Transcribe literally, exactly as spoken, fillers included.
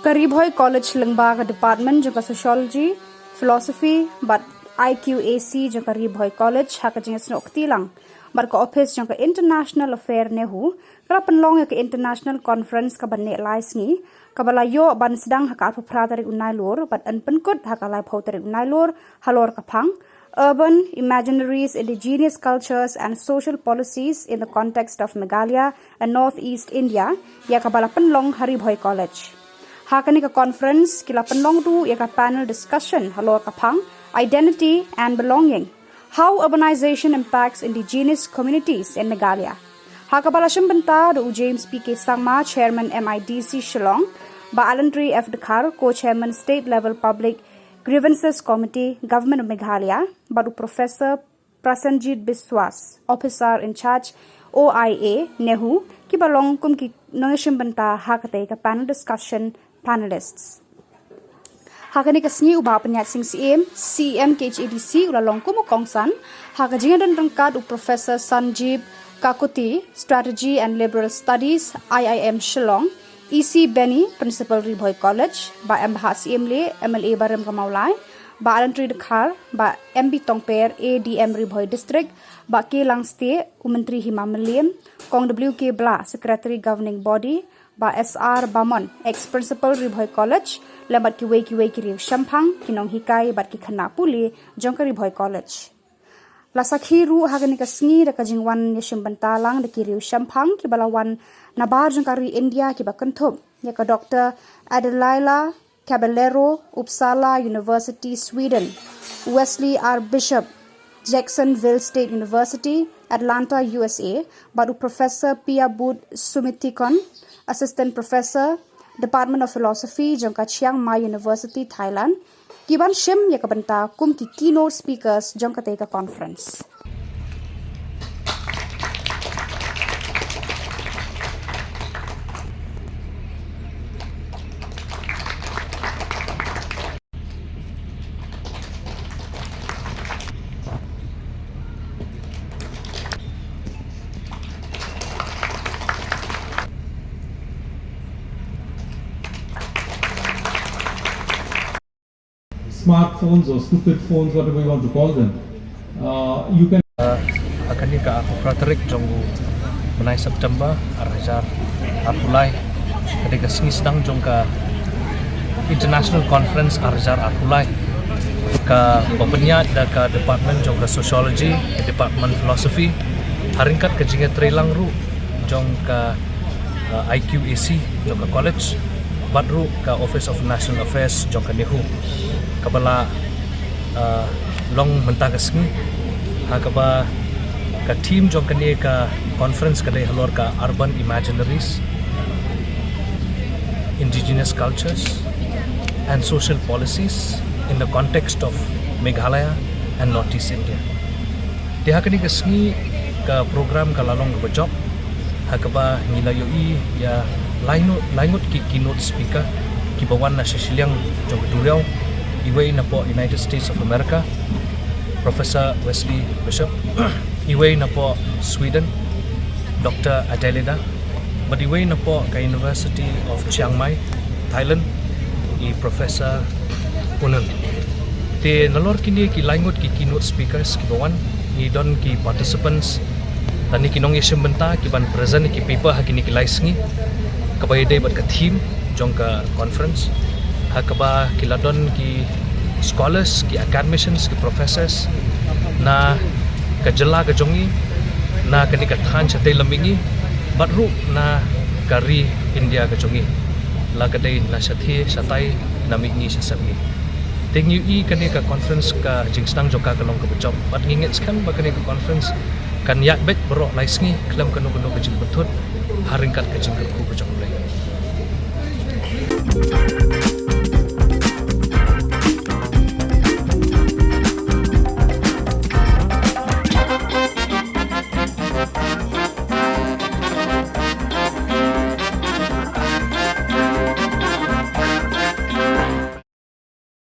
Ka Ri Bhoi College lyngba ka Department jong ka Sociology, Philosophy bad I Q A C jong ka Ri Bhoi College ha ka jingsnoh kti lang bad ka ophis jong ka International Affair NEHU ka la pynlong ïa ka International Conference kaba neh lai sngi, kaba la ïoh ban sdang ha ka arphew phra tarik u Nailur bad yn pynkut ha ka laiphew tarik u Nailur halor ka phang Urban Imaginaries, Indigenous Cultures and Social Policies in the Context of Meghalaya and Northeast India, ïa kaba la pynlong ha Ri Bhoi College. Ha kane ka conference ki la pynlong ruh ïa ka panel discussion halor ka phang Identity and Belonging: How Urbanization Impacts Indigenous Communities in Meghalaya. Ha kaba la shim bynta da u James P K Sangma, Chairman M I D C Shillong, Bah Allantry F Dkhar, Co-Chairman State Level Public Grievances Committee, Government of Meghalaya, bad u Professor Prasenjit Biswas, Officer in Charge O I A, NEHU, kiba long kum ki nongïashim bynta ha katei ka panel discussion panelists. Ha kane ka sngi u Bah Pynïaid Sing Syiem, C E M K H A D C, u la long kum u kongsan ha ka jingïadon ryngkat u Professor Sanjeev Kakoti, Strategy and Liberal Studies, I I M Shillong, E C Benny, Principal Ri Bhoi College, Bah M Bhahsyiem Leigh, M L A barim ka Mawlai, Bah Allantry Dkhar, Bah M B Tongper, A D M Ri Bhoi District, Bah K Langstieh, u Myntri Hima Mylliem, Kong W K Blah, Secretary Governing Body, Bah S R Bamon, Ex-Principal Ri Bhoi College, lem bad kiwei kiwei ki riew shemphang, ki nonghikai bad ki khynnah pule jong ka Ri Bhoi College. La sakhi ruh ha kane ka sngi da ka jingwan ïashim bynta lang da ki riew shemphang kiba la wan nabar jong ka ri India kiba kynthup ïa ka Doctor Adelaila Caballero, Uppsala University, Sweden, Wesley R Bishop, Jacksonville State University, Atlanta, U S A, bad u Professor Piyabut Sumitikon, Assistant Professor, Department of Philosophy jong ka Chiang Mai University, Thailand, kiban shim ïa ka bynta kum ki keynote speakers jong katei ka conference. Smartphones or stupid phones, whatever you want to call them, uh, you can. Uh, ha kane ka arphew phra tarik jong u bnai September ar hajar arphew lai, ka dei ka sngi sdang jong ka International Conference ar hajar arphew lai, kaba pynïaid da ka Department jong ka Sociology, Department Philosophy, ha ryngkat ka jingïatreilang ruh jong ka, uh, I Q A C jong ka college, bad ruh ka Office of National Affairs jong ka NEHU, kaba la, uh, long mynta ka sngi, ha kaba ka theme jong kane ka conference ka dei halor ka Urban Imaginaries, Indigenous Cultures and Social Policies in the Context of Meghalaya and Northeast India. Te ha kane ka sngi ka program ka la long kaba jop, ha kaba ngi la ïohi ïa lai ngut, lai ngut ki keynote speaker kiba wan na shashiliang jong ka duriaw, iwei napoh United States of America, Professor Wesley Bishop, iwei napoh Sweden, Doctor Adelaida, bad iwei napoh ka University of Chiang Mai, Thailand, i Professor Unan. Te nalor kine ki lai ngut ki keynote speakers kiba wan, ngi don ki participants lane ki nongïashim bynta kiban present ki paper ha kine ki lai sngi, kaba ïadei bad ka theme jong ka conference, ha kaba ki la don ki scholars, ki academicians, ki professors na ka jylla ka jong ngi, na kane ka thaiñ shatei la mihngi, bad ruh na ka ri India ka jong ngi, la ka dei na shathie shatai na mihngi sha sepngi. Te ngi ïohi kane ka conference ka jingsdang jong ka ka long kaba jop, bad ngi ngeit skhem ba kane ka conference kan ïaid beit baroh lai sngi khlem kano kano ka jingpynthut, ha ryngkat ka jingkyrkhu ka jong